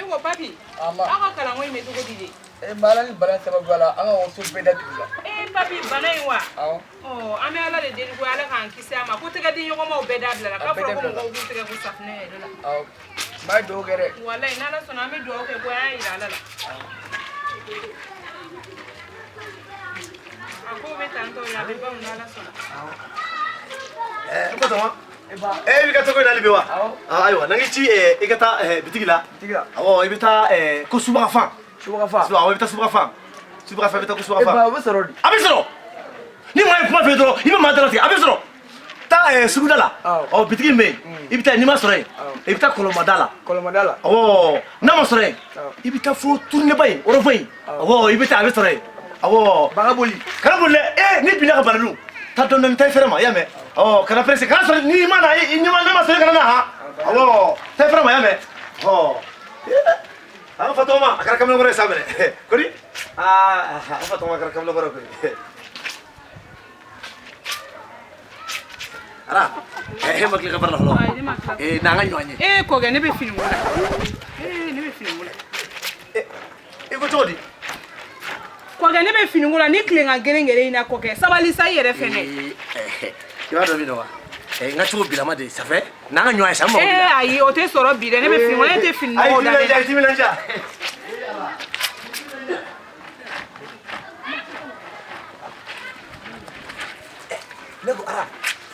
Ko papi, aw ka kalanko in bɛ cogo di de? E ma, Ala ni bana sababu la, an ka waso bɛɛ datugula. Ee papi, bana in wa? Awɔ. Ɔ, an bɛ Ala de deli ko Ala k'an kisi a ma, ko tɛgɛ di ɲɔgɔnmaw bɛɛ dabila la, k'a A bɛɛ fɔra ko dabila. mɔgɔw k'u tɛgɛ ko safunɛ yɛrɛ la. Awɔ, n b'a dugawu kɛ dɛ. Walayi, n'Ala sɔnna, an bɛ dugawu kɛ ko an y'a yira Ala la. A ko bɛ tan tɔ ye, a bɛ ban n'Ala sɔnna. Ɛ Batɔma. E ba. E b'i ka tɔgɔ in hali bi wa? Awɔ. Ah, ayiwa, n'an k'i ci i ka taa bitigi la. Bitigi la. Awɔ, i bɛ taa ko Subagafan. Subaga fa. Awɔ, i bɛ taa Subagafan. Subagafan, i bɛ taa ko E Subagafan. ba, o bɛ sɔrɔ di? A bɛ sɔrɔ. Ni maa ye kuma f'i ye dɔrɔn, i bɛ maa dalatigɛ, a bɛ sɔrɔ. Taa suguda la. Awɔ. Ɔ, bitigi min bɛ yen, i bɛ taa yen, n'i ma sɔrɔ yen, i bɛ taa kɔlɔnmada la. Kɔlɔnmada la. Awɔ, n'a ma sɔrɔ yen, Awɔ. i bɛ taa fo turunɛba in, rond-point in. Awɔ. Awɔ, i bɛ taa, a bɛ sɔrɔ yen. Awɔ. Baga boli. Kana boli dɛ. Ee, n'i binna ka bana dun, taa dɔɔni dɔɔni, taa i fɛrɛ ma, i y'a mɛn? Ɔ, kana pressé, kana sɔrɔ n'i ma na, i ɲɛ ma, n'a ma sɔrɔ, i kana na han. Awɔ, taa i fɛrɛ ma, i y'a mɛn? Ɔ, an fa tɔgɔma, a kɛra kamalenkɔrɔ ye sa minɛ kori. Aa, an fa tɔgɔma, a kɛra kamalenkɔrɔ ye koyi. Ara, e ma tila ka baara la fɔlɔ? Ayi, ne ma tila. Ee, n'an ka ɲɔgɔn ye. Ee kɔkɛ, ne bɛ finiko la. Ee, ne bɛ finiko la. I ko cogo di? Kɔkɛ, ne bɛ finiko la ni tilenkan geren geren in na. Kɔkɛ, sabali sa, i yɛrɛ fɛnɛ. I b'a dɔn min don wa? N ka cogo bilama de ça fait n'an ka ɲɔgɔn ye sa, n mago b'i Ee la. ayi, o tɛ sɔrɔ bi dɛ. Ne bɛ finiko la, ne tɛ fini nɔgɔw da ne la. Ayi, timinanja. Ne ko ara,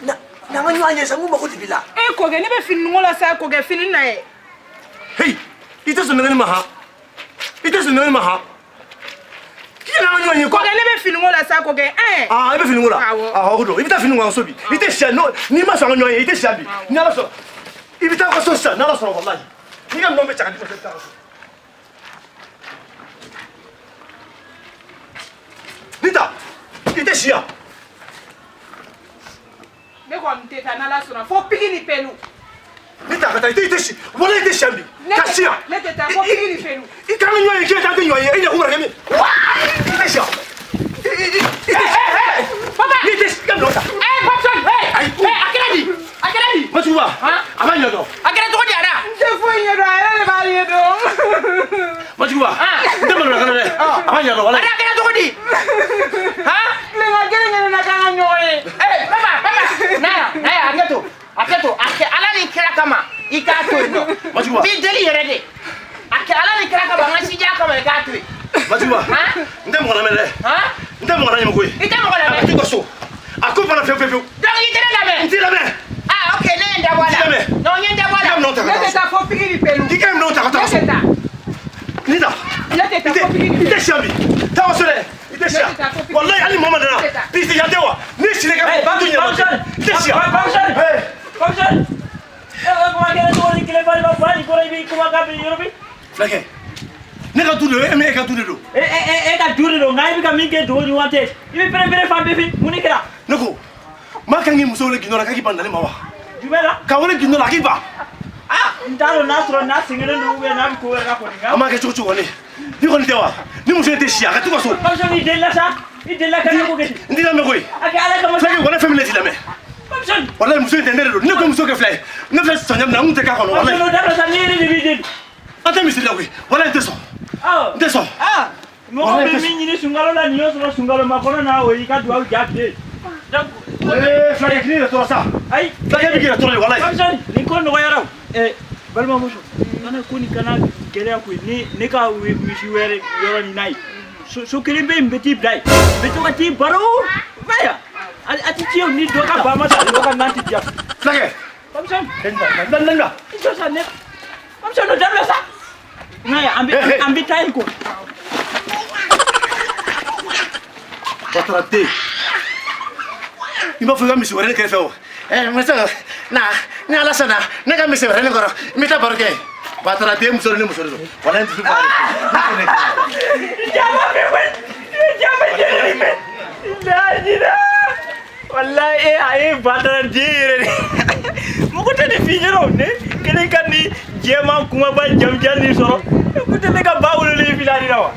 na n'an ka ɲɔgɔn ye sa, n ko mago de b'i la. Ee kɔkɛ, ne bɛ fini nɔgɔ la sa, kɔkɛ, fini na ye. Hey, i tɛ sɔn nɛgɛni ma han, i tɛ sɔn nɛgɛni ma han, k'i ka n'an ka ɲɔgɔn ye. Kɔkɛ, ne bɛ finiko la sa, kɔkɛ, ɛɛ. Aa, i bɛ finiko la? Awɔ. Aa, o don, i bɛ taa fini ko an ka so bi. I tɛ siya n'o, n'i ma sɔn an ka ɲɔgɔn ye, i tɛ siya bi. Ni Ala sɔnna, i bɛ taa aw ka so sisan, n'Ala sɔnna, walahi. N'i ka minɛnw bɛ cɛ ka d'i ma, i bɛ taa aw ka so. Nita, i tɛ siya. Ne kɔni tɛ taa n'Ala sɔnna fo piki ni pelu. Nita, ka taa, i tɛ si, walahi, i tɛ siya bi. Ne Ka tɛ siya. taa, ne tɛ taa fo piki ni pelu. I k'an ka ɲɔgɔn ye, k'e t'an tɛ ɲɔgɔn ye, e ɲɛ kun kɛ min? I tɛ siya. I tɛ siya. Papa! N'i tɛ si, i ka minɛnw ta. Eh, Papson, hey! Ayi. Hey, a kɛra di? A kɛra di? Masuba, Han? a b'a ɲɛdɔn. A kɛra cogo di, Ara? N tɛ foyi ɲɛdɔn, a yɛrɛ de b'a ɲɛdɔn. Masuba, n tɛ maloya kana dɛ. A b'a ɲɛdɔn, walahi. Ara, a kɛra cogo di? Han? Tilenkan geren geren na k'an ka ɲɔgɔn ye. Eh, papa, papa, na yan, na yan, hakɛ to. Hakɛ to, a kɛ Ala ni kira kama, i k'a to yen nɔ. Masuba. N b'i deli yɛrɛ de. A kɛ Ala ni kira kama, n ka sijaya kama, i k'a to yen. Masuba, Han? n tɛ mɔgɔ lamɛn dɛ. Han? N tɛ mɔgɔ lamɛn koyi. I tɛ mɔgɔ A ka lamɛn. t'u ka so. A ko banna pewu pewu pewu. Donc i tɛ ne lamɛn. N t'i lamɛn. Ah, ok, ne ye n dabɔ a la. N t'i lamɛn. Non, n ye n dabɔ a I ka la. minɛnw ta Ne ka tɛ taa so. taa fo piki ni pelu. I ka minɛnw ta ka Ne taa so. tɛ taa. Nita, Ne tɛ i taa tɛ fo piki ni i tɛ pelu. siya bi. Taa ka so dɛ. I tɛ siya. Ne tɛ taa fo piki. Walahi, hali maa ma nana. Ne tɛ taa. Bi yan tɛ wa? N'i sira i ka Hey, du ɲɛma Papson! i tɛ siya. Papson! Hey. Papson! Eh, kuma kɛra cogo di? Kile fari ma fa nin kɔrɔ, i b'i kumakan bɛ yɔrɔ min. Fulakɛ, ne ka du de don, e e ka du de don. E e e e ka du de don, nka i bɛ ka min kɛ dogo ɲɔgɔn tɛ. I bɛ pɛrɛn-pɛrɛn fan bɛɛ fɛ, mun de kɛra? Ne ko, maa kan k'i muso wele gindo la k'a k'i ban nali ma wa? Jumɛn la? K'a wele gindo la a k'i ban. Ah, n t'a dɔn n'a sɔrɔ n'a sɛgɛnnen don ou bien n'a bɛ ko wɛrɛ la kɔni. An b'a kɛ cogo cogo kɔni. Ni kɔni tɛ wa? Ni muso in tɛ si, a ka t'u ka so. Papson, i delila sa, i delila ka ne ko kɛ ten. N t'i lamɛn koyi. A kɛ Ala kama sa. Fulakɛ, walahi, fɛn min ne t'i lamɛn. Papson! Walahi, muso in tɛ ne de don. Ne ko muso kɛ fila ye. Ne filɛ sɔnja min na, n kun tɛ k'a kɔnɔ Papson, walahi. o dabila sa, ne yɛrɛ de b'i deli. An tɛ misiri la koyi. Walahi, n tɛ sɔn. Awɔ. N tɛ sɔn. Ah, mɔgɔ Walahi, bɛ tɛ sɔn. min ɲini sunkalo la, nin y'o sɔrɔ sunkalo makɔnɔ na, o y'i ka duwawu jaabi ye. Donc, Ee, fulakɛ, k'i yɛrɛ tɔɔrɔ sa. ayi. Fulakɛ bɛ k'i yɛrɛ tɔɔrɔ de walahi. Papson, nin ko nɔgɔyara o. Ɛ, balimamuso, kana ko nin kana gɛlɛya koyi. Ne ka misi wɛrɛ yɔrɔ nin n'a ye. So kelen bɛ yen, n bɛ t'i bila yen. N bɛ to ka t'i baro. Baya. A ti tiɲɛ o, ni dɔ ka ba ma sa, dɔ ka nan ti diya. Fulakɛ, Papson, na na na. i jɔ sa ne. Papson, o dabila sa. N'a ye, an Eh, eh. bɛ an bɛ taa yen ko. Batara den. I b'a fɔ i ka misi wɛrɛ ne kɛrɛfɛ o. Ɛ muso, na ni Ala sɔnna, ne ka misi wɛrɛ ne kɔrɔ, n bɛ taa baro kɛ. Batara den, muso de, ne muso de don. Walahi, n dusu bɔra. Jama bɛ koyi. Jama jɛlen bɛ. Laajira. Wallahi, e a ye batara den yɛrɛ de. Mɔgɔ tɛ nin f'i ɲɛna o, ne kelen ka nin jɛman kumaba jamujan nin sɔrɔ. E ko tɛ ne ka ba wololen filɛ nin na wa?